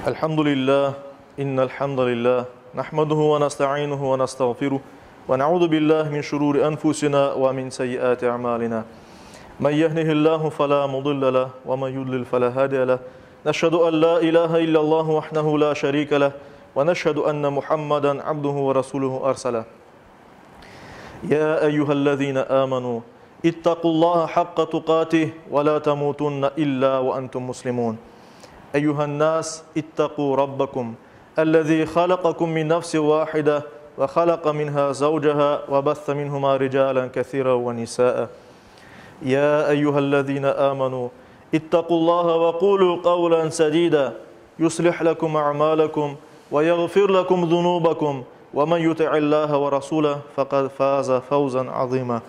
الحمد لله إن الحمد لله نحمده ونستعينه ونستغفره ونعوذ بالله من شرور أنفسنا ومن سيئات أعمالنا من يهده الله فلا مضل له ومن يضلل فلا هادي له نشهد أن لا إله إلا الله وحده لا شريك له ونشهد أن محمدا عبده ورسوله أرسله يا أيها الذين آمنوا اتقوا الله حق تقاته ولا تموتن إلا وأنتم مسلمون أيها الناس اتقوا ربكم الذي خلقكم من نفس واحدة وخلق منها زوجها وبث منهما رجالا كثيرا ونساء يا أيها الذين آمنوا اتقوا الله وقولوا قولا سديدا يصلح لكم أعمالكم ويغفر لكم ذنوبكم ومن يطع الله ورسوله فقد فاز فوزا عظيما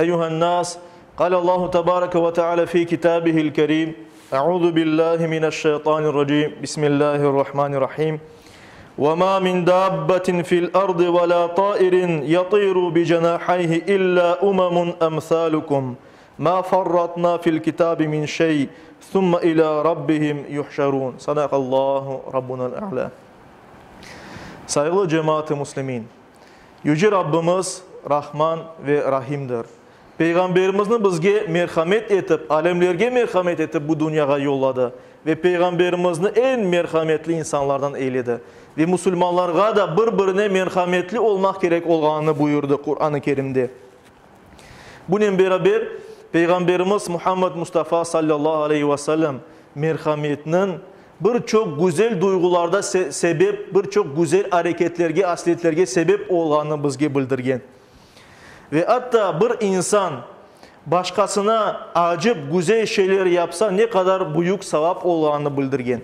أيها الناس قال الله تبارك وتعالى في كتابه الكريم أعوذ بالله من الشيطان الرجيم بسم الله الرحمن الرحيم وما من دابة في الأرض ولا طائر يطير بجناحيه إلا أمم أمثالكم ما فرطنا في الكتاب من شيء ثم إلى ربهم يحشرون صدق الله ربنا الأعلى Sayğılı cemaat-ı muslimin! Yüce Rabbimiz Rahman ve Rahimdir. Peyğamberimizni bizge merhamet etip, alemlerge merhamet etip bu dünyağa yolladı ve Peyğamberimizni eñ merhametli insanlardan eyledi. Ve musulmanlarğa da bir-birine merhametli olmaq kerek olğanını buyurdı Quran-ı Kerimde. Bunen beraber, Peyğamberimiz Muhammed Mustafa sallallahu aleyhi ve sellem merhametniñ bir çoq güzel duyğularda sebep, bir çoq güzel areketlerge, asletlerge sebep olğanını bizge bildirgen. Ve atta bir insan başqasına acıp güzel şeyler yapsa ne qadar büyük savap olğanını bildirgen.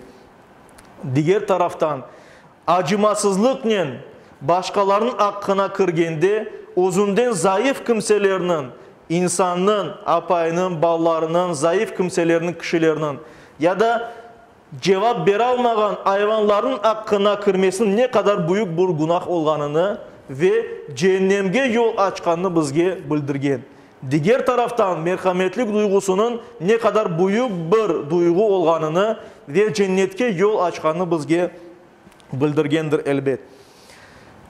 Diger taraftan, acımasızlıqnen başqalarnıñ aqqına kirgende, özünden zayıf kimselerniñ, insannıñ, apayınıñ, balalarınıñ, zayıf kimselerniñ, kişilerniñ, ya da cevap beralmağan ayvanlarnıñ aqqına kirmesiniñ ne qadar büyük bir günah olğanını ve ceennemge yol açqanını bizge bildirgen. Diger taraftan, merhametlik duyğusınıñ ne qadar büyük bir duyğu olğanını ve cennetke yol açqanını bizge bildirgendir, elbet.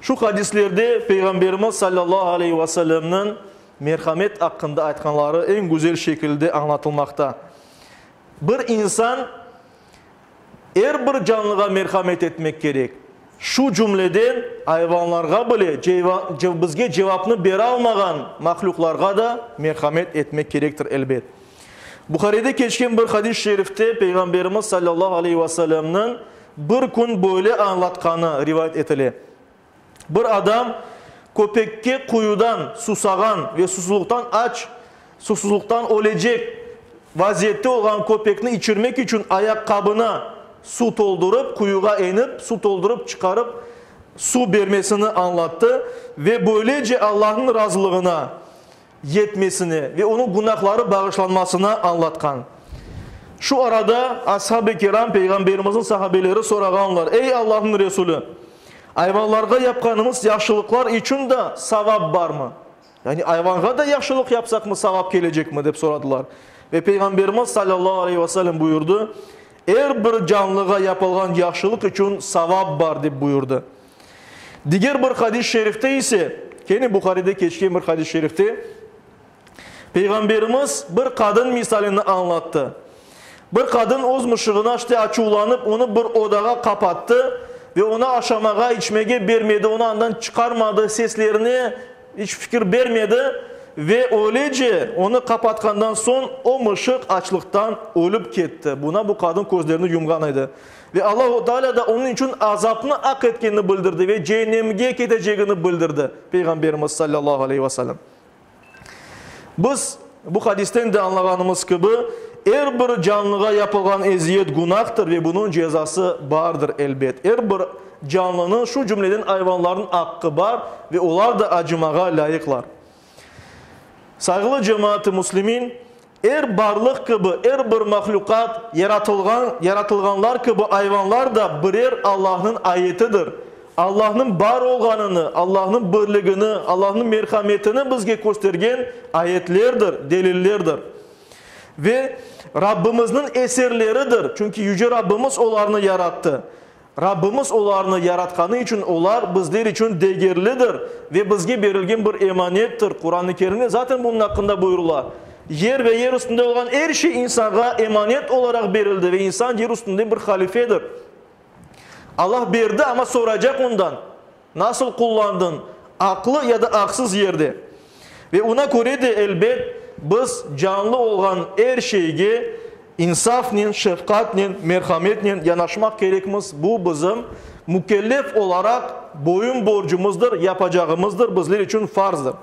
Şu hadislerde Peyğamberimiz sallallahu aleyhi ve sellemniñ merhamet aqqında aytqanları eñ güzel şekilde añlatılmaqta. Bir insan er bir canlığa merhamet etmek kerek, şu cümleden ayvanlarğa bile, bizge cevapnı beralmağan mahlüqlarğa da merhamet etmek kerektir, elbet. Buharide keçken bir hadis-i şerifte Peyğamberimiz sallallahu aleyhi ve sellemniñ bir kün böyle añlatqanı rivayet etile, Bir adam köpekke quyudan susağan ve susuzluqtan aç, susuzluqtan ölecek vaziyette olğan köpekni içirmek içün ayaqqabına su toldurıp, quyuğa enip, su toldurıp çıqarıp su bermesini añlattı ve böylece Allahnıñ razılığına yetmesini ve onıñ günahları bağışlanmasına añlatqan. Şu arada ashab-ı kiram, Peyğamberimizniñ sahabeleri sorağanlar, Ey Allahnıñ Resulü, ayvanlarğa yapqanımız yahşılıqlar içün da savap barmı? Yani ayvanğa da yahşılıq yapsaqmı savap kelecekmi? dep soradılar. Ve Peyğamberimiz salâllahu aleyhi ve sellem buyurdı, Er bir canlığa yapılğan yahşılıq içün savap bar, dep buyurdı. Diger bir hadis-i şerifte ise, kene Buharide keçken bir hadis-i şerifte, Peyğamberimiz bir qadın misalini añlattı. Bir qadın öz mışığına işte açuvlanıp, onı bir odağa qapattı ve ona aşamağa, içmege bermedi, onı andan çıqarmadı, seslerine iç fikir bermedi ve öylece onı qapatqandan soñ o mışıq açlıqtan ölüp ketti. Buna bu qadın közlerini yumğan edi. Ve Allahu Teala da onıñ içün azapnı aq etkenini bildirdi ve ceennemge ketecegini bildirdi, Peyğamberimiz sallallahu aleyhi ve sellem. Biz bu hadisten de añlağanımız kibi, er bir canlığa yapılğan eziyet günahtır ve bunıñ cezası bardır, elbet. Er bir canlınıñ, şu cümleden ayvanlarnıñ aqqı bar ve olar da acımağa lâyıqlar. Sayğılı cemaat-ı müslimin, er barlıq kibi, er bir mahlüqat, yaratılğan, yaratılğanlar kibi ayvanlar da birer Allahnıñ ayetidir. Allahnıñ bar olğanını, Allahnıñ birligini, Allahnıñ merhametini bizge köstergen ayetlerdir, delillerdir. Ve Rabbimizniñ eserleridir, çünki Yüce Rabbimiz olarnı yarattı. Rabbimiz olarnı yaratqanı içün olar bizler içün degerlidir ve bizge berilgen bir emanettir. Quran-ı Kerimde zaten bunıñ aqqında buyurıla. Yer ve yer üstünde olğan er şey insanğa emanet olaraq berildi ve insan yer üstünde bir halifedir. Allah berdi, amma soracaq ondan, Nasıl qullandıñ, aqlı ya da aqsız yerde? Ve oña köre de, elbet, biz canlı olğan er şeyge insafnen, şefqatnen, merhametnen yanaşmaq kerekmiz, bu bizim mükellef olaraq boyun-borcumızdır, yapacağımızdır, bizler içün farzdır.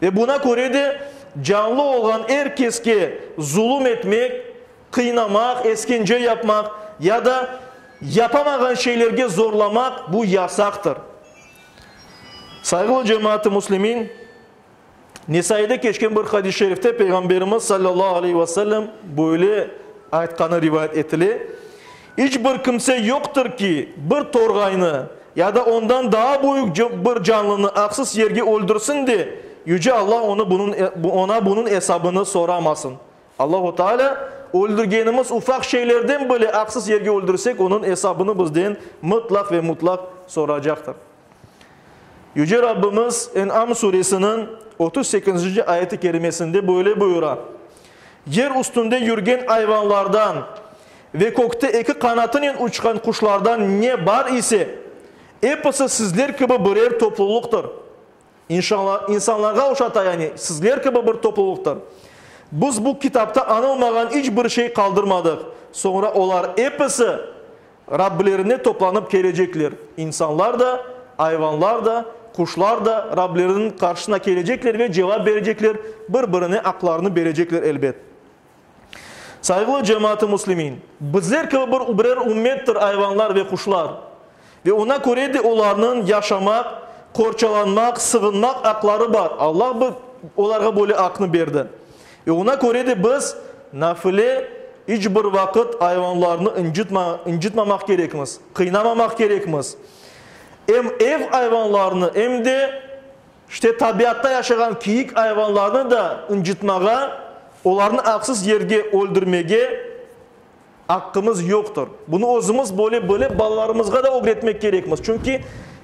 Ve buña köre de, canlı olğan er keske zulum etmek, Qıynamaq, eskence yapmaq ya da yapamağan şeylerge zorlamaq, bu yasaqtır. Sayğılı cemaat-ı müslimin, Nesaide keçken bir hadis-i şerifte Peyğamberimiz sallallahu aleyhi ve sellem böyle aytqanı rivayet etile, İç bir kimse yoqtır ki, bir torğaynı ya da ondan daa büyük bir canlını aqsız yerge öldürsin de, Yüce Allah onı bunıñ oña bunıñ esabını soramasın. Allahu Teala, öldürgenimiz ufaq şeylerden bile aqsız yerge öldürsek, onıñ esabını bizden mıtlaq ve mutlaq soracaqtır. Yüce Rabbimiz En'am suresiniñ 38-nci ayeti kerimesinde böyle buyura, Yer üstünde yürgen ayvanlardan ve kökte eki qanatınen uçqan quşlardan ne bar ise, episi sizler kibi birer toplulıqtır. İnşalla, insanlarğa oşata, yani sizler kibi bir toplulıqtır. Biz bu kitapta añılmağan iç bir şey qaldırmadıq. Soñra olar episi Rablerine toplanıp kelecekler. İnsanlar da, ayvanlar da, quşlar da Rableriniñ qarşısına kelecekler ve cevap berecekler, bir-birine aqlarını berecekler, elbet. Sayğılı cemaat-ı müslimin! Bizler kibi bir birer ümmettir ayvanlar ve quşlar. Ve oña köre de olarnıñ yaşamaq, qorçalanmaq, sığınmaq aqları bar. Allah olarğa böyle aqnı berdi. Ve oña köre de biz nafile iç bir vaqıt ayvanlarnı ıncıtmamaq kerekmiz, qıynamamaq kerekmiz. Em ev ayvanlarını, em de İşte, tabiatta yaşağan kiyik ayvanlarnı da ıncıtmağa, olarnı aqsız yerge öldürmege aqqımız yoqtır. Bunı özümiz böyle bilip, balalarımızğa da ögretmek kerekmiz. Çünki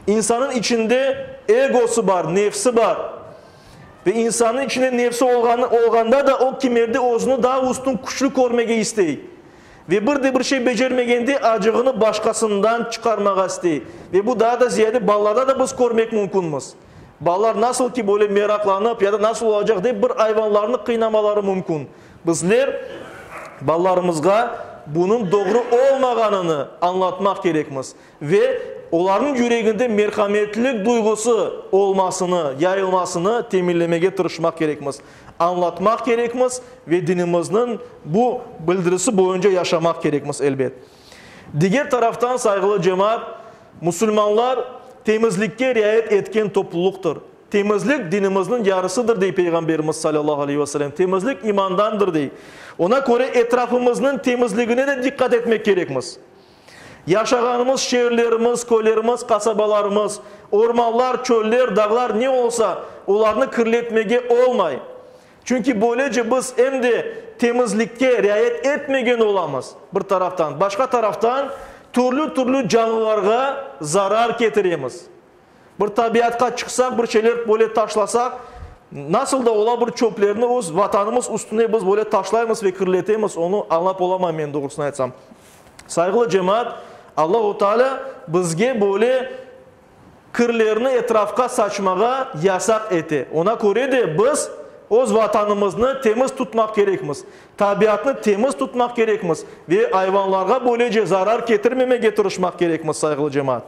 insanıñ içinde egosı bar, nefsi bar. Ve insanıñ içinde nefsi olğanı, olğanda da o kimerde özüni daa üstün, küçlü körmege istey. Ve bir de bir şey becermegende acığını başqasından çıqarmağa istey. Ve bu daa da ziyade balalarda da biz körmek mümkünmiz. Balalar nasıl ki böyle meraqlanıp ya da nasıl olacaq dep bir ayvanlarnı qıynamaları mümkün. Bizler balalarımızğa bunıñ doğru olmağanını añlatmaq kerekmiz. Ve olarnıñ yüreginde merhametlilik duyğusı olmasını, yayılmasını teminlemege tırışmaq kerekmiz. Añlatmaq kerekmiz ve dinimizniñ bu bildirisi boyunca yaşamaq kerekmiz, elbet. Diger taraftan, sayğılı cemaat, musulmanlar temizlikke riayet etken toplulıqtır. Temizlik dinimizniñ yarısıdır, dey Peyğamberimiz salâllahu aleyhi ve selem. Temizlik imandandır, dey. Ona köre etrafımıznıñ temizligine de diqqat etmek kerekmiz. Yaşağanımız şeerlerimiz, köylerimiz, qasabalarımız, ormanlar, çöller, dağlar ne olsa, olarnı kirletmege olmay. Çünki böylece biz em de temizlikke riayet etmegen olamız, bir taraftan, başqa taraftan, türlü-türlü canlılarğa zarar ketiremiz. Bir tabiatqa çıqsaq, bir şeyler böyle taşlasaq, nasıl da ola bir çöplerni öz Vatanımız üstüne biz böyle taşlaymız ve kirletemiz, onı añlap olamam men, doğrusını aytsam. Sayğılı cemaat, Allahu Teala bizge böyle kirlerni etrafqa saçmağa yasaq ete. Ona köre de biz öz Vatanımıznı temiz tutmaq kerekmiz, tabiatnı temiz tutmaq kerekmiz ve ayvanlarğa böylece zarar ketirmemege tırışmaq kerekmiz, sayğılı cemaat.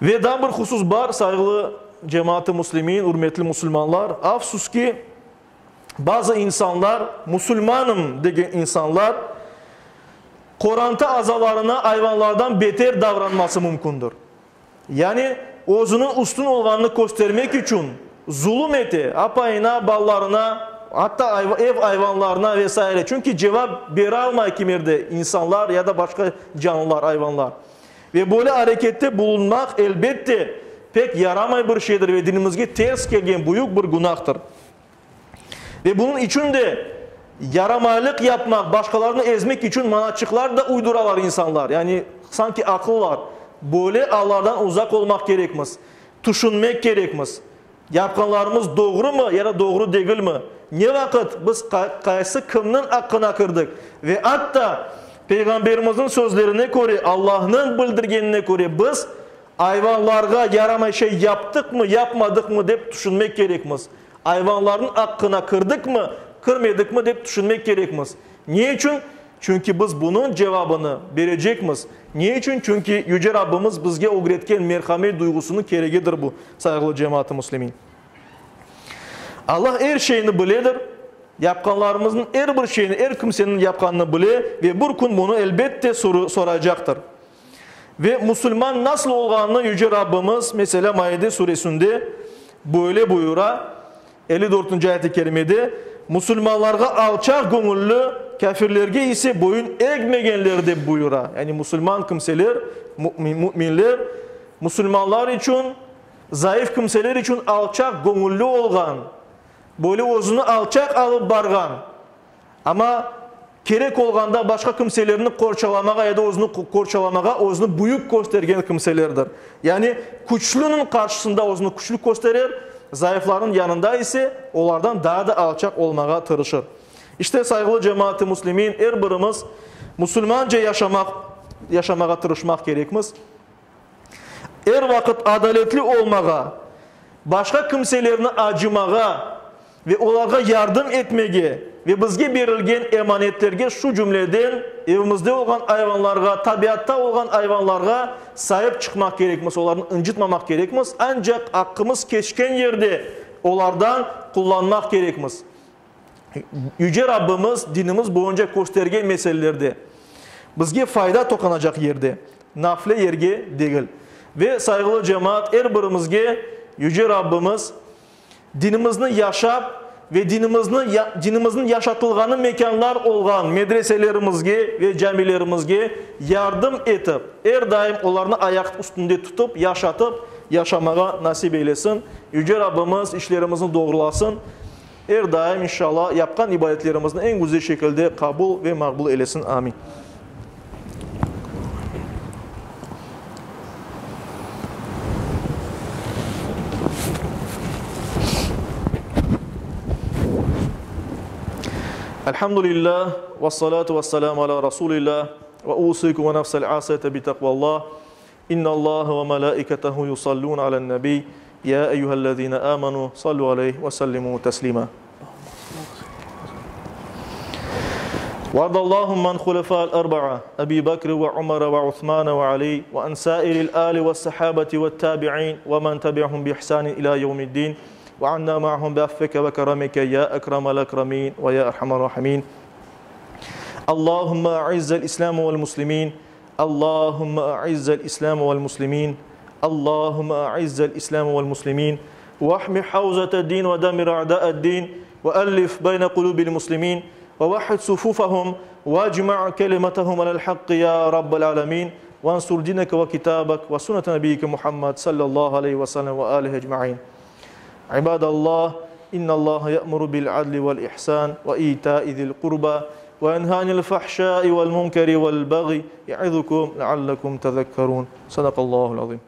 Ve daa bir husus bar, sayğılı cemaat-ı müslimin, ürmetli musulmanlar, afsus ki, bazı insanlar, musulmanım degen insanlar, qoranta azalarına ayvanlardan beter davranması mümkündir. Yani, özüniñ üstün olğanını köstermek içün zulum ete, apayına, balalarına, atta ev ayvanlarına ve saire, çünki cevap beralmay kimerde insanlar ya da başqa canlılar, ayvanlar. Ve böyle arekette bulunmaq, elbette, pek yaramay bir şeydir ve dinimizge ters kelgen büyük bir günahtır. Ve bunıñ içün de. Yaramaylıq yapmaq, başqalarnı ezmek içün manaçıqlar da uyduralar insanlar. Yani, sanki aqlılar. Böyle allardan uzaq olmaq kerekmiz. Tüşünmek kerekmiz. Yapqanlarımız doğrumı ya da doğru degilmi? Ne vaqıt biz qaysı kimniñ aqqına kirdik? Ve atta, Peyğamberimizniñ sözlerine köre, Allahnıñ bildirgenine köre biz ayvanlarğa yaramay şey yaptıqmı, yapmadıqmı dep tüşünmek kerekmiz. Ayvanlarnıñ aqqına kirdikmi, kirmedikmi dep tüşünmek kerekmiz. Ne içün? Çünki biz bunıñ cevabını berecekmiz. Ne içün? Çünki Yüce Rabbimiz bizge ögretken merhamet duyğusınıñ keregidir bu, sayğılı cemaat-ı müslimin. Allah er şeyni biledir, yapqanlarımıznıñ er bir şeyini, er kimseniñ yapqanını bile ve bir kün bunı elbette soraycaqtır. Ve musulman nasıl olğanını Yüce Rabbimiz, meselâ, Maide suresinde böyle buyura, elli dörtünci ayet-i kerimede, Musulmanlarğa alçaq göñülli, kâfirlerge ise boyun egmegenler dep buyura. Yani musulman kimseler, müminler, musulmanlar içün, zayıf kimseler içün alçaq göñülli olğan, böyle özüni alçaq alıp barğan, Amma kerek olğanda başqa kimselerni qorçalamağa ya da özüni qorçalamağa özüni büyük köstergen kimselerdir. Yani küçlüniñ qarşısında özüni küçlü kösterer, zayıflarnıñ yanında ise olardan daa da alçaq olmağa tırışır. İşte, sayğılı cemaat-i müslimin, er birimiz musulmanca yaşamaq yaşamağa tırışmaq kerekmiz. Er vaqıt adaletli olmağa, başqa kimselerni acımağa ve olarğa yardım etmege ve bizge berilgen emanetlerge, şu cümleden evimizde olğan ayvanlarğa, tabiatta olğan ayvanlarğa saip çıqmaq kerekmiz, olarnı ıncıtmamaq kerekmiz, ancaq aqqımız keçken yerde olardan qullanmaq kerekmiz. Yüce Rabbimiz dinimiz boyunca köstergen meselelerde, bizge fayda toqanacaq yerde, nafle yerge degil. Ve, sayğılı cemaat, er birimizge Yüce Rabbimiz dinimizni yaşap ve dinimizni dinimizniñ yaşatılğanı mekânlar olğan medreselerimizge ve camilerimizge yardım etip, er daim olarnı ayaq üstünde tutıp, yaşatıp, yaşamağa nasip eylesin. Yüce Rabbimiz işlerimizni doğrulasın. Er daim, inşallah, yapqan ibadetlerimizni eñ güzel şekilde qabul ve maqbul eylesin. Amin. Elhamdülillah, vessalatu vesselamu ala Rasulillah, ve usikum ve nefsel asiyete bi taqvallah. İnnallaha ve melâiketehu yusallûne alen-nebî, yâ eyyühellezîne âmenû sallû aleyh ve sellimû teslîmâ. Vardallâhümme an hulefâ'l erba'a, Ebî Bekr ve Umer ve Usmân ve Alî ve an sâiril âli ve's-sahâbeti ve't-tâbi'în ve men tebi'ahum bi-ihsânin ilâ yevmi'd-dîn ve annâ ma'ahum bi'affike ve keremike yâ ekremel ekremîn ve yâ erhamer râhimîn. Allâhümme a'izzel İslâme ve'l-muslimîn. Allahümme a'izzel İslâme ve'l-muslimîn. Allahümme a'izzel İslâme ve'l-muslimîn. Vahmi havzete-din ve demir a'da'ed-din ve ellif beyne kulûbil muslimîn ve vahhid sufufahum vecma' kelimetehum alel-hakkı ya Rabbel âlemîn vensur dineke ve kitâbek ve sünnete nebiyyike Muhammed sallallahu aleyhi ve sellem ve âlihi ecmaîn. İbadallah, İnnallaha ye'muru bil-adli vel-ihsan ve itâi zil-qurba ve yenhâ anil-fahşâi vel-munkeri vel-bagyi ye'izukum leallekum tezekkerûn. Sadakallâhul azîm.